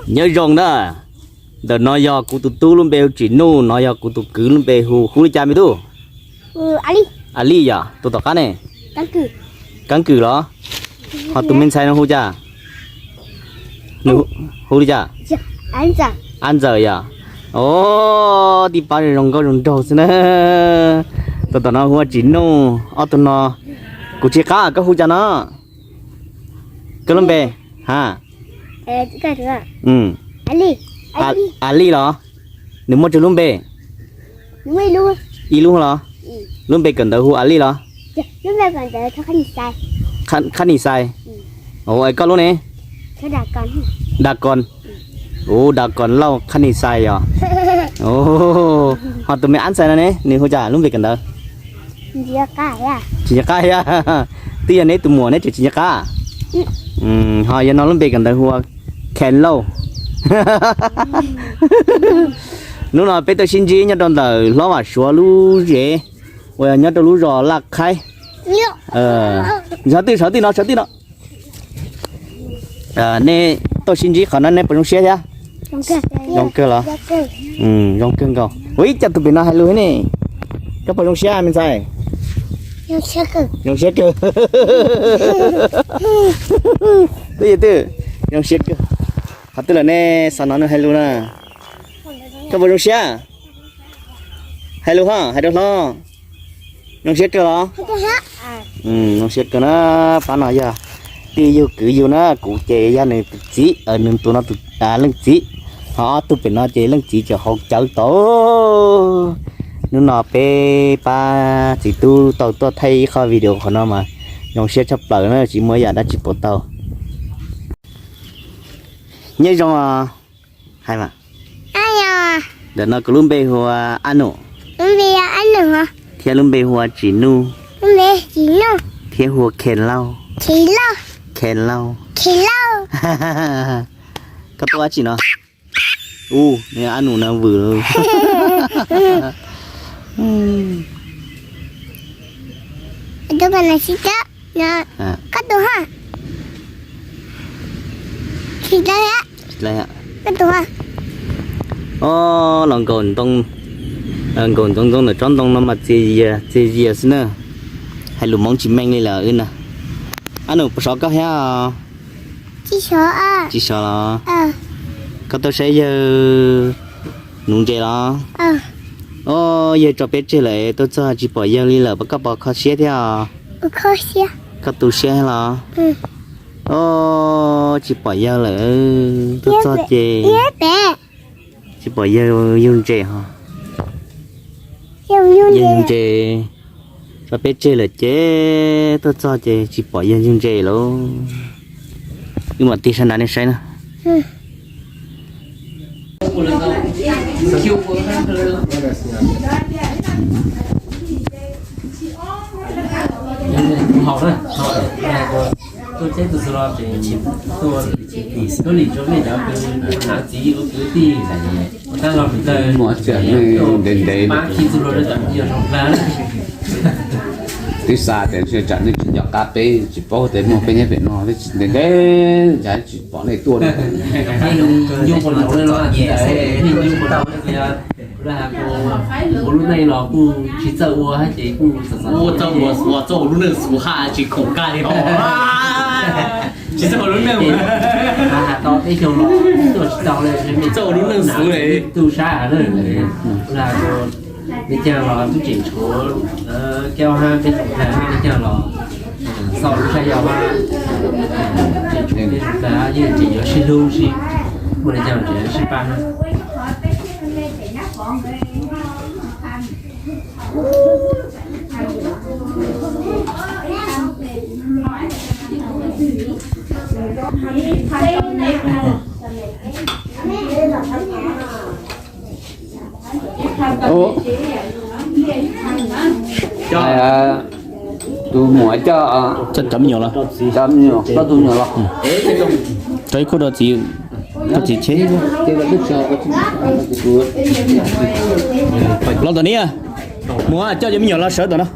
Nyob zoo na, ntawm no yog kuv tus tub lub npe hu Tsim Nuj, no yog kuv tus kwv lub npe hu, hu li cas me tub? A Lij yog tus tom qab ne? Kab Kwm los? Ho tus me ntxhais no hu cas? Nws hu li cas? Ab Ntxawm yog. Os, tib pab zoo nkauj zoo nraug xwb na. Tus tom no hu ua Tsim Nuj, ob tug no kuv tsis qab, koj hu cas no? Koj lub npe? Ha, A Lij los? Nws muaj tsawg lub npe? Ib lub los? Lub npe kawm ntawv hu A Lij los? Khab Nis Xais. Ua koj lub ne? Da Kos. Ua Da Kos Lauj Khab Nis Xais yog. Ho tus me Ab Ntxawm no ne, nws hu cas lub npe kawm ntawv? Tsis nco qab, twb yog neb tus muam neb tseem tsis nco qab. Ho yog no lub npe kawm ntawv hu ua Khen Lauj. Hnub no peb tuaj sib ntsib nyob rau ntawm Hlob Vam Suav lub zes uas nyob rau lub zos Laj Khaib. Sawv twj, sawv twj no, sawv twj no. Nej tuaj sib ntsib qhov no nej puas zoo siab thiab? Zoo kawg los? Zoo kawg nkaus. Ua ib co tus pem no hais lus ne. Koj puas zoo siab me ntxhais? Zoo siab kawg. Twj, twj, zoo siab kawg. Qhov twg lawm nej xav hnov nws hais lus na? Koj puas zoo siab? Hais lus ho, hais rau hlob. Zoo siab kawg los? Zoo siab kawg na. Pab no yog tij yug kwv yug na, kuv ces yog nws tus txiv, nws tus no tus leej txiv. Ho ob tug pem no ces leej txiv cov hauv cawv tod. Hnub no peb pab txiv tub tau tuaj thaij ib qho video qhov no mas zoo siab tshaj plaws na, tsis muaj yam dab tsi pom tau. Nyob zoo os. Hais mas. Ntawm no kuv lub npe hu ua Ab Num, thiab lub npe hu ua Tsim Nuj, thiab hu ua Khen Lauj. Khen Lauj. Koj tuaj dab tsi no? Ub, Ab Num no vwm. Os, los nkaum ntoo, nkaum ntoo ntoo ntawm tsob ntoo no mas txias zias, txias zias xwb na. Hais lus Hmoob tsis meej li lawm wb na. Ab Num, puas sov koj thiab? Tsis sov los? Koj tuaj saib yawg nuv ntses los? Os, yawg tso peb tseg lawm, tuaj txog tsis pom yawg li lawm, koj puas kho siab thiab? Koj tu siab los? Os, tsis pom yawg lawm, tuaj txog ces tsis pom yawg yug ntses ho. Yawg yug ntses tso peb tseg lawm ces tuaj txog ces tsis pom yawg yug ntses lawm. Wb mam tig sab nrad nej saib na. Muaj cov neeg ntev ntev, twb xa tias tsam nej tsis nco qab peb, tsis paub tias muaj peb nyob pem no, ntev ntev, tsis pom nej tuaj. Ua lub neej xwb ha tsis khoom kaj li os. Tsis txawj ua lub neej. Txawj ua lub neej xwb li. Nej caag los tub tseem tshuav, kaub hab peb tug hab, nej caag los xauj lub sab yau hab, tseem tshuav peb tug hab, yeej tseem yuav sib hlub sib, muaj li caag tseem yuav sib pab hab. Tus muam coj, cov me nyuam los, cov me nyuam, koj tus me nyuam los, tso ib khub rau txiv, koj txiv cheb. Los tom ni, muam coj cov me nyuam los sawv tom no.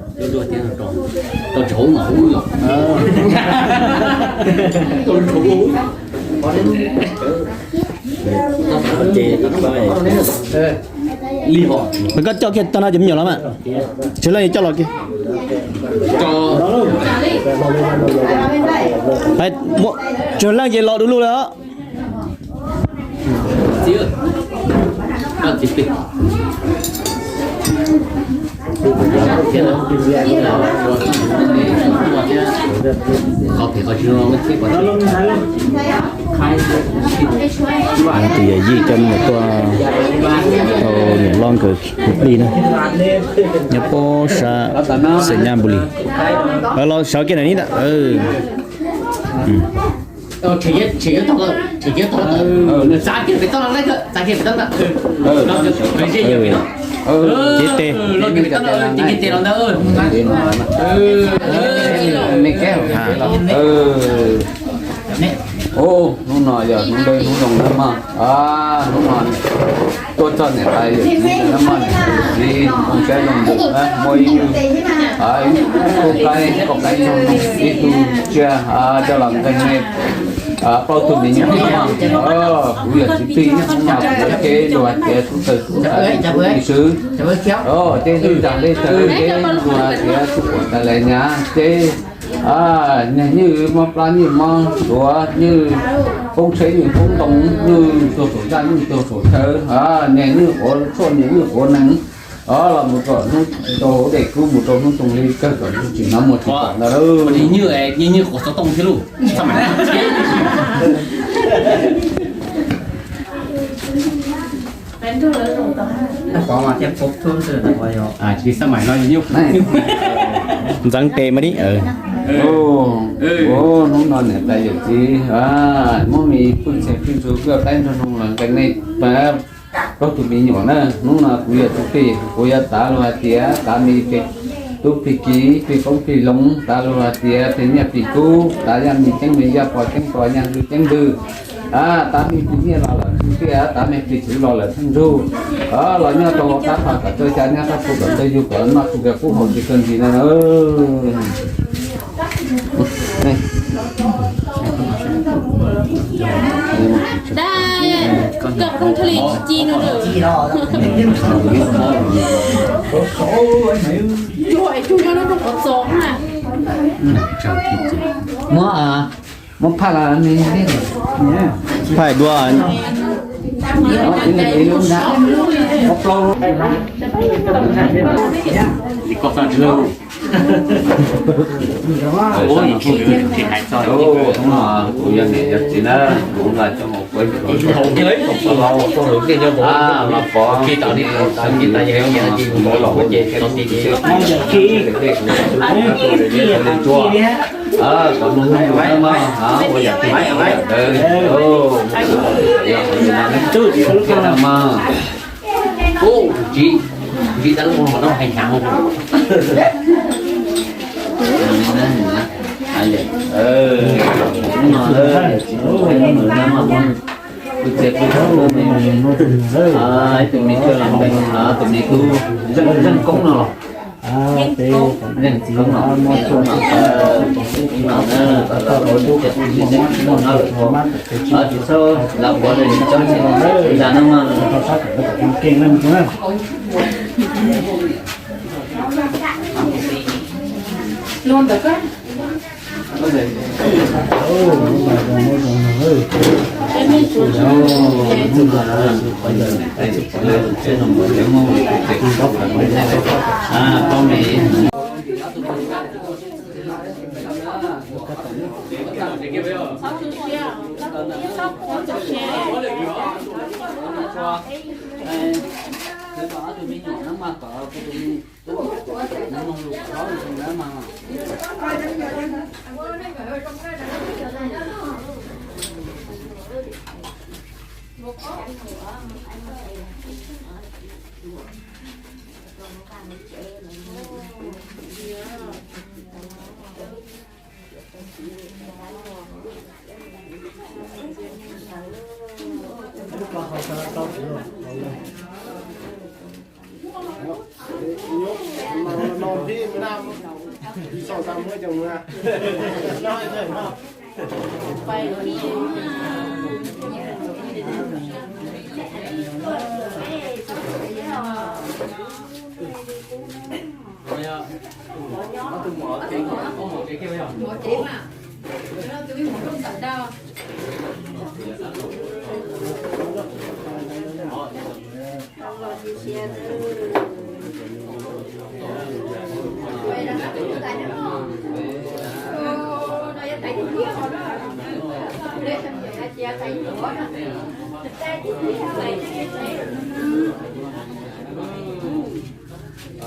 Koj coj kiag tag no ces me nyuam los mas. Tsev leej coj los kiag. Tsev leej ces los du lug lawm os. Tus yawm yij coj me nyuam tuaj tau niam loj nkawd hu plig na, nyob pob sab Xais Nyab Npus Lis. Los sawv kiag ntawm ni ntag. Cev tes. Hnub no yog hnub dawb hnub zoo na mog. Hnub no tuaj txog niam tais yawm txiv ntawd na mog, niam tais yawm txiv zoo siab zoo ntsws muaj ib tug, ib tug qaib, ib tug qaib zoo, ib tug tsiaj coj los nqee nej plaub tug me nyuam na mog. Kuv yog txiv twg nyob hnub no kuv yuav teb luag hais tias tub tawg tub ntxhais tub xwb. Teb hleb tag hleb tsaws teb luag hais tias tub uas tas les nyab teb. Niag nywj mob plab nywj mob tuav nywj poob tsheb nywj poob ntoo nywj tuag saum zaj nywj tuag saum chaw, niag nywj quav tshuaj niag nywj quav nees, los mus kom hnub rau hauv dej kub mus rau hnub toog li kawg kom tsis hnov muag tsis pom ntag lauj. Ntxeev tes mas li. Hnub no niam tais yawm txiv muab me pwj txheej pwj ntxhua pwj qaib nrog nroog los nqee nej plaub tug me nyuam na. Hnub no kuv yog tub plig, kuv yuav tav luag hais tias tav me plig tub plig kiv plig qoob plig loo, tav luag hais tias plig nyiaj plig kub, tav yaj me ceeb me yaj pog ceeb pog yaj ntwg ceeb ntwg. Tav me plig nyiaj los lawm ntsug tiaj, tav me plig txwv los lawm ntsug ntsug. Los nyob rau qab pag kom txawj xya, nyob qab pug kom txawj yug, kom noj tsis kawg kub haus tsis kawg ntsis no na. Dab, koj phooj thiaj li tsis ci no lawm. Cuag es cuag nyob lub rooj qhov txos na. Muab, muab phaj los me, phaj dua. Kuv yog niam yog txiv na, kuv los coj mus kuv los pov los pov los pov los pov kom nug nug mas ua yam twg yam dawb yog mas. Ub, tsis, tsis tas lub no hais hnyav. Tus me tub, tus me tub, tus me tub, zeej koob no los. Zeej koob no, zeej koob no, tsis txhob lam pov lawm, tsis txhob lam pov lawm, tsis txhob lam pov lawm.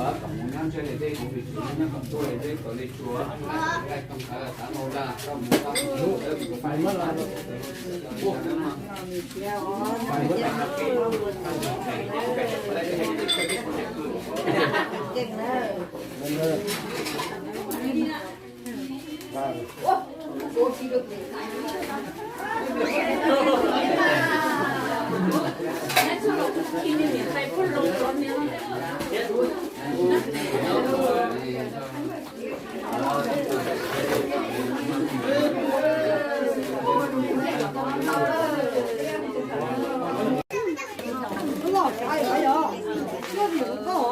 Kom mus nyob ntsej li dej, mus vim tsis nyob kom tuaj li dej kom li tsuas, laij toog kav xav mau dag, koj mus koj mus, kuv fais muab los. Tus muam txhais tus no.